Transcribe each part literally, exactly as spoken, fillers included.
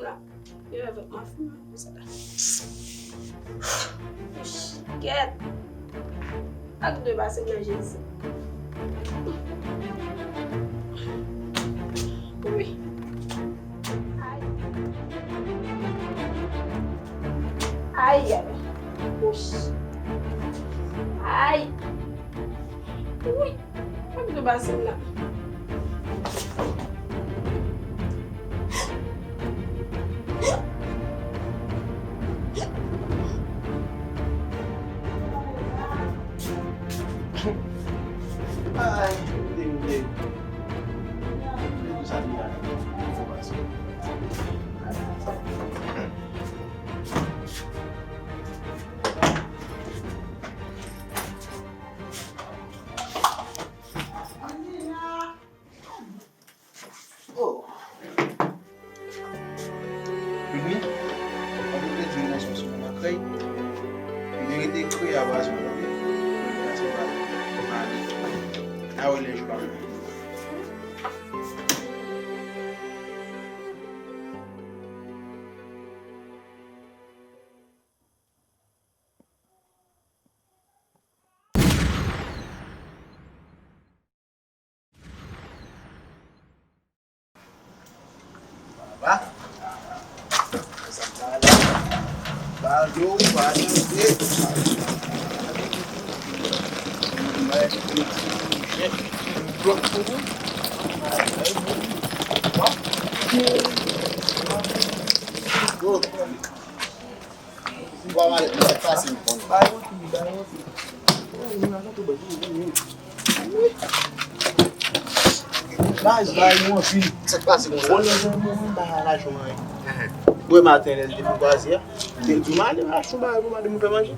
La, yo avèk mafya, sa la. Kèt. Ak de pase nan Jezi. Wi. Ay. Ay, ay. Ay. Wi. Fòk nou pase la. Ay, tande, tande. Tande sa li a. Enfòmasyon. Oh. Mhm. Mwen te di nou sou sou nan krèy. Verite krèy a va sou mwen. Sa se pa. Mwen ale. A wè lè jou pa vini. Papa. Sa pa la. Pardon, pardon. Bon. Bon, malèt mwen, sa k pase, m konn. Bay yon ti, bay yon ti. Baz, bay yon ti. Sa k pase konsa? Bon, lè jan mwen, mwen pa laj mwen. Dwe maten, lè l te fin kwaze a, te di m ale achte yon bagay pou madanm mwen fè manje.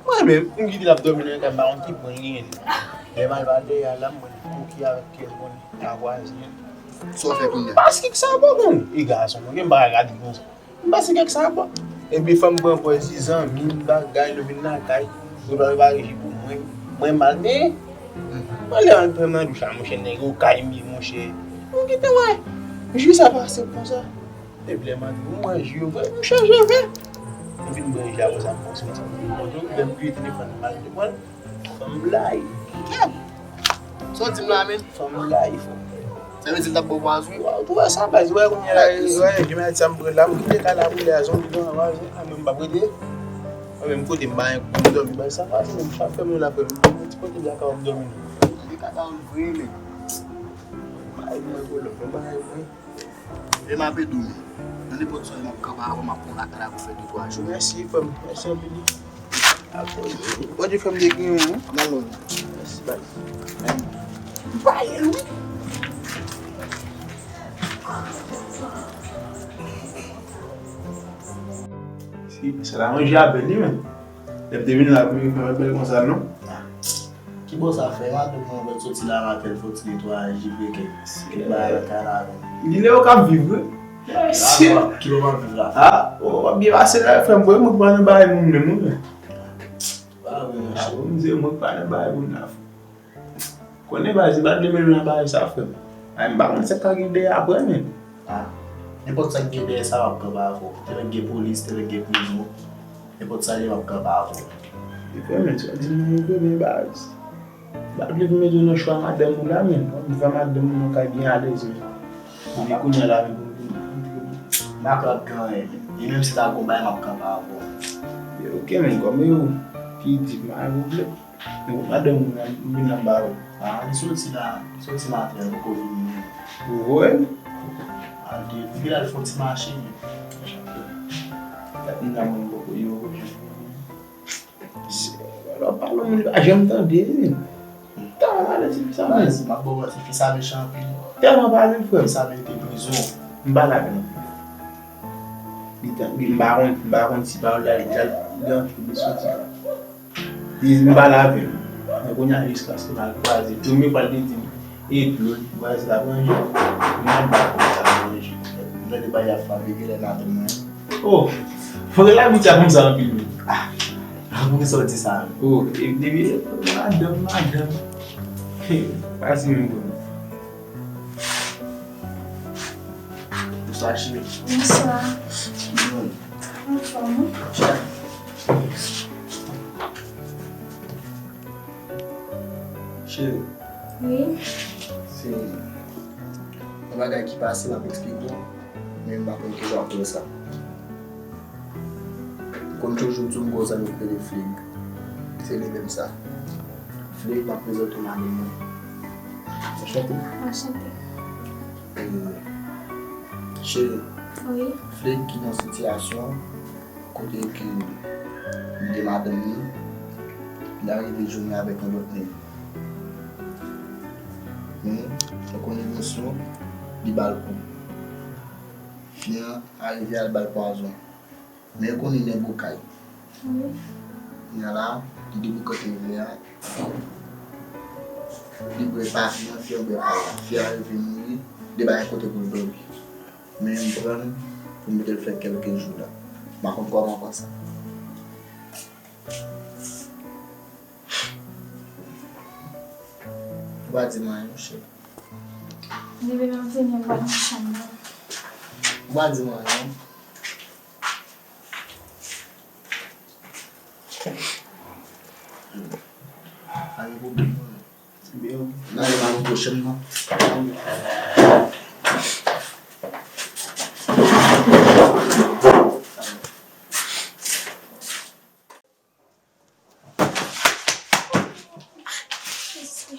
Mwen menm, m kite l ap dòmi nan kay, m pa konn ki pwen li ye. Lè m al ba dèyè a la, m wè l bouke avèk pyès bòn nan vwazen. Sa w fè kounye a? Paske sa bon, bon. E gason, mwen, m pa ka gade konsa. M pase kèk sa bon. Epi fanm pran pòz li zanmi m bagay, nou vin lakay. Nou pral pare ji pou mwen. Mwen mal, men mwen lè al pran nan douch la, monchè, nèg yo kay m ye, monchè. Mwen gentan wè. Jou sa pase konsa. Epi lè m antre pou mwen, ji yo vre, m chanje vè. M vin bwè ji a konsa, m pran soti. Lè m peye telefòn, m al te pran l. Fanm blag. Kèt! Sa w di m la, menm? Fanm blag, fanm. Sa vle di l t ap ba w pwazon? Ou wè sa, baz, ou wè kounye a la, ou wè, jimèt sa m pran la, m kite kay la pou lè a, zonbi pran pwazon, a, men m p ap rete. Mwen menm kote m pa gen kote m dòmi, baz, sa pase menm, sa fè moun la fè m, m ti kote blaka w ap dòmi non. Li kaka w vre, men. Bay mwen pwoblèm, mwen bay mwen. E m ape di w, nan nenpòt sa, m ap kanpe avè w, m ap pran lakay la pou fè de twa jou. Mèsi, frè m. Mèsi anpil. Bondye fè m de gen yon, non? Nan non. Mèsi, baz. Bay, wi. Si, sa la manje apèl li menm. Lè m te vin la, pou m fè bèl konsa, non? Kibò sa fè? Madanm mwen mèt soti la maten, fò ti netwayaji vre kèk ti bagay nan kay la avè m. Li lè yo k ap viv vre. Kibò m ap viv la? A, w ap byen pase la, frè m, mwen k pa nan bagay moun menm, wi. Pa vre, monchè. A, bon, m di mwen k pa nan bagay moun la, frè. Konnen baz, m pa t vle mele nan bagay sa, frè m. A, m pa konn sa k ka gen dèyè aprè, men. A, nenpòt sa k gen dèyè sa, m ap kanpe avè w. Te lè gen polis, te lè gen prizon. Nenpòt sa l ye, m ap kanpe avè w. Li fè men, sa di mwen, li fè men baz. M pa t vle pou mete w nan chwa madanm ou la, men. M fè madanm ou nan kay byen alèz, men. Epi kounye a la, men pou m vin antre. M pa pè ap gen anyen, men. E menm si ta gon bagay, m ap kanpe avè w. Oke, men, kòm e ou ki di m pa gen pwoblèm. Men pou madanm ou nan, m vin anba ou. A, li soti la, li soti maten, li poko vini. Ou wè? A, li vin al fè yon ti mache, men. Gad moun nan mwen poko yo. Lè w pale moun li pa janm tande, wi. Tèlman pale ti fi sa, men. Baz, m ap ba w manti, fi sa mechan anpil. Tèlman pale, frè m. Fi sa merite prizon. M pale avè l anpil. Li tan, li, m pa konn, m pa konn si pawòl la, li, li, li antre, li soti la. Li di m pale avè l. Men kounye a jiskaske m al kwaze. Premye fwa l te di m, e dlo, li kwaze la manje. M ap ba konsa manje. M tande bagay ap fabrike lè nan tèt mwen. Oh! Fòk labit sa konsa anpil wi. Ah! Ah, poukisa w di sa menm? Oh, e depi madanm, madanm. Hey, pa si menm bon. Bonswa, cheri. Bonswa. Anfòm, wi? Cheri. Wi. Se yon bagay ki pase, m ap eksplike w, men m pa konn kijan w ap pran sa. M konn toujou di w m gon zanmi ki rele Fleg. Se li menm sa. Fleg, m ap prezante w madanm mwen. Anchante. Anchante. E, cheri, wi. Fleg ki nan sitiyasyon kote ke li te madanm li, li arive jwenn li avèk yon lòt nèg. Men, ou konnen emosyon, li ba l kou. Fi an arive al ba l pwazon. Men ou konnen nèg okay. Wi. Kounye a la, li deboukante vè a. Li bwè pa fi an, fi an bwè pa l la. Fi a rive mouri, li pa gen kote pou l dòmi. Men m pran l pou m mete l fè kèlke jou la. M pa konn kòman pran sa. Ou pa di m anyen, monchè. Depi m ap vini, m pa nan chanm nan. Ou pa di m anyen. Pa gen pwoblèm, non. N a yon pwochèn, non. Mesye,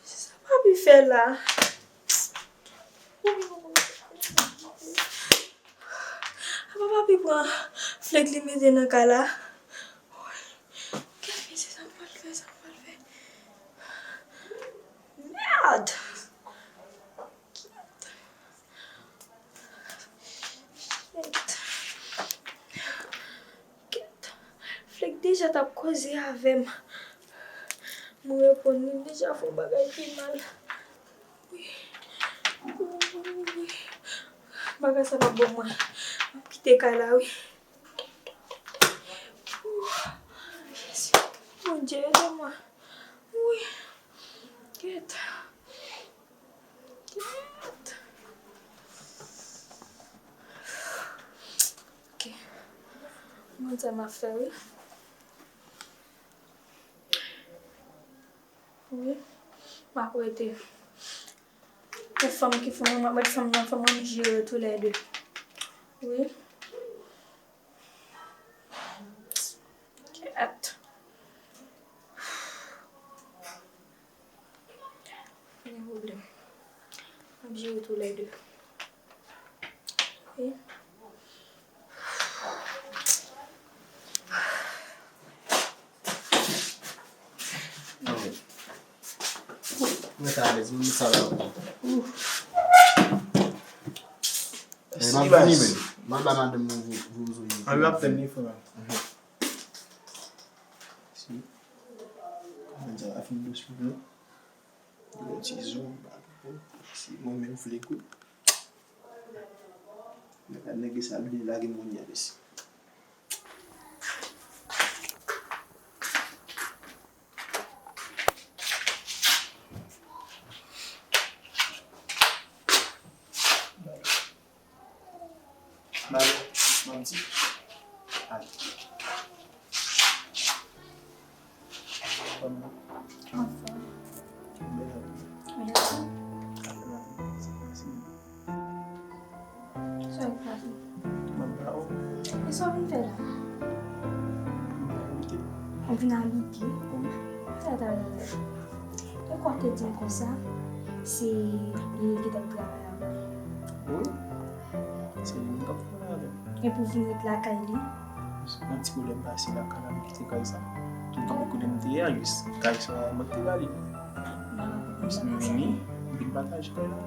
sa papi fè la? Apa papi pran Fleg li mete nan kay la? Woy, kèt mesye, sa m pral fè, sa m pral fè? Mèd! Kèt. Kèt. Kèt. Fleg deja t ap koze avè m. Mwen reponn li, m deja fè yon bagay ki mal. Wi. Wi. Bagay sa p ap bon mwen. M ap kite kay la, wi. Jezi, Bondye, ede mwen. Wi. Kèt. Kèt. Ok. Mwen sa m ap fè, wi. Wi. M ap rete. Pou fanm ki fanm, m ap met fanm nan fanm, m ap jere toulède. Wi. Kèt. Pa gen pwoblèm. M ap jere toulède. Wi. Mwen ta alèz, mwen sa la. Ouf. Eh, m ap vini, men. M al ba madanm mwen vouzou. An l ap tann li, frè. Si. Kòman di a fin dous pou nou? Yon ti zo, m pa konprann. Si mwen menm vle kou. Nèg sa vle lage mwen yè, mesye. Balo, m ap di. Ale. Kòman? Anfòm. Bèl ap. Mèsi. Apre la, se pase. Sa k pase? M ap ba ou. E sa w vin fè la? M vin abite. Ou vin abite? Wi. Sa ta vle di? E kwa te di m konsa, se li ki t ap travay avè w? Wi. Se li menm k ap travay avè m. Epi w vin ret lakay li? Yon ti pwoblèm pase lakay la, m kite kay sa. Tout pwoblèm te ye a, jis kay sa, mwen te ba li. Jis m vini, m vin pataje kay la.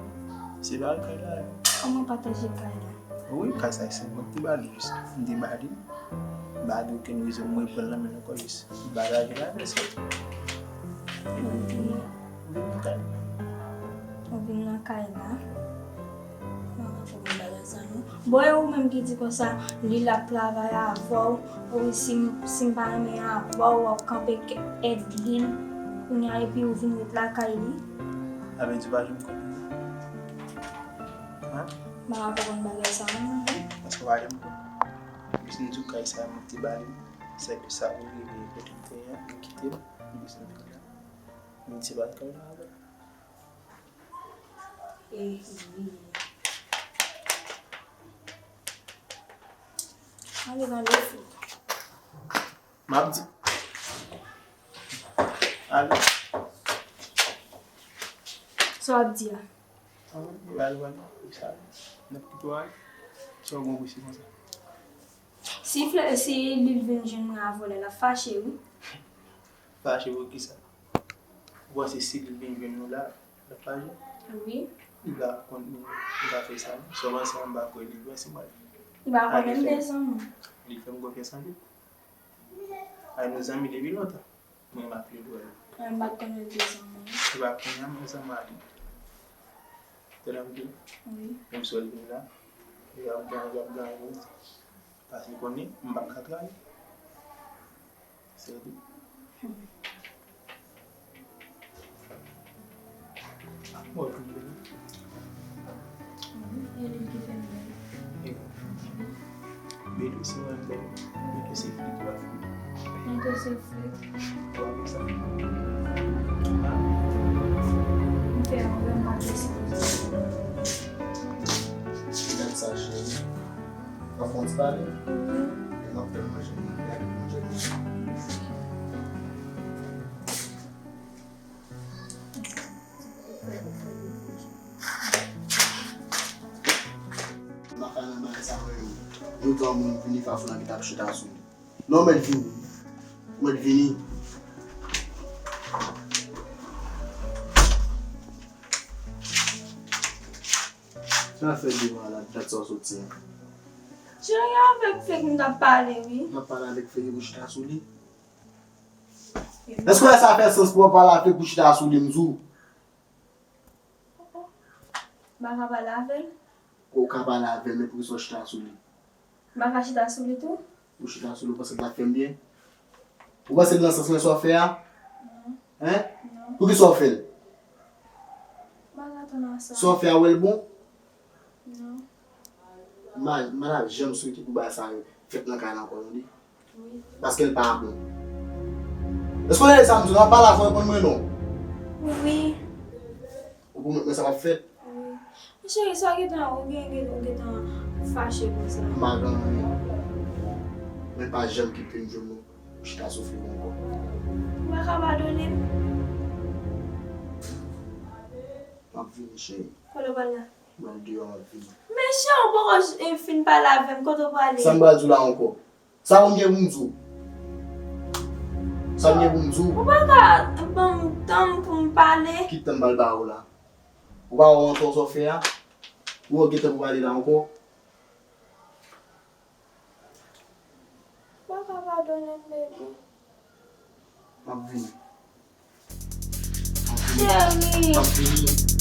Se ba l kay la. Kòman pataje kay la? Wi, kay sa, se mwen te ba li, jis. M te ba li. M pa gen okenn rezon mwen pran l nan men l ankò, jis. M pataje l avè l, se tou. Epi, m vin nan kay la. Ou vin nan kay la? Mwen pa konprann bagay sa non. Bon, e ou menm ki di konsa, li l ap travay avè w, ou si m, si m pa renmen avè w, w ap kanpe k-, Edlin, kounye a, epi ou vin ret lakay li? Sa vle di ou pa janm konnen? Hein? Mwen pa konn bagay sa menm non. Paske w pa janm konn. Epi si m di w kay sa m te ba li, se de sa pou li rele kote m te ye an, li kite m, li bezwen vin la. M di se pa l kay la avè l. Ehe. Ale nan lefou. M ap di. Alo. Sa w ap di a? Ann, yo al wè l, sa, n ap kite w ale. Sa w gen pou di konsa? Si flè, si li vin jwenn mwen avè w la, l ap fache, wi. Fache pou kisa? Ou panse si li vin jwenn nou la, l ap fache? Wi. Li pa konn, li pa fè sa, non. Sa w panse, m pa kwè li, panse mwen. Li pa konnen m te zanmi. Li fè m konfyans anpil. Ay, nou zanmi depi lontan. Mwen, m ap pi pran. Mwen, m pa t konnen l te zanmi w. Se pa kounye a mwen zanmi ak li. Tande m di w. Wi. Menm si w al vin la, y ap ganye, y ap ganye. Paske l konnen, m p ap ka travay. Se tou. Hmm. Mwen tou bèl. Wi, e li ki fè m bèl. E, Beto se mwen bèl. Beto se flik la. Beto se flik. Ou pa konn sa? Ha? M fè yon vrè m pa te sipoze. Gad sa, cheri. W ap fè yon ti pale? Wi. E m ap fè manje, m ap fè manje. M pa ka nan bagay sa mwen menm. Yo di yon moun vini, Fafou nan ki t ap chita sou li. Non, mèt vini. Mèt vini. Sa fè devan la, dat sa w soti an. Cheri, avèk Fèk m t ap pale, wi. M ap pale avèk Fèk pou chita sou li. Èske sa fè sans pou w pale avèk pou chita sou li, m di w? M pa ka pale avè l. Ou ka pale avè l, men poukisa w chita sou li? M pa ka chita sou li tou? Ou chita sou li, ou panse l ap fè m byen? Ou panse l nan sans mwen sa w fè a? Non. Hein? Non. Poukisa w fè l? M pa ka tann ansanm. Sa w fè a, w wè l bon? Non. M pa, m pa ta janm swete pou bagay sa yo fèt nan kay la ankò, tande. Wi. Paske l pa bon. Èske w tande sa m di w la? M ap pale avè w, reponn mwen non. Wi. Ou pwomèt mwen sa p ap fèt? Wi. Cheri, sa w gentan, ou gen, gen, ou gentan fache konsa? M pa gen anyen. Men pa janm kite m jwenn ou chita soufri m ankò. Ou pa ka padone m? M ap vini, cheri. Kote w pral la? Mwen deyò, m ap vini. Men cheri, ou poko j-, eh, fin pale avè m, kote w prale? Sa m pral di w la ankò? Sa w gen pou m di w? Sa m gen pou m di w? Ou pa ka ban m tan pou m pale? Ki tan m pral ba ou la? Ou pa wè ankò sa w fè a? Ou wè w gen tan pou pale la ankò? M pa ka padone m, baby. M ap vini. M ap vini. Cheri. M ap vini.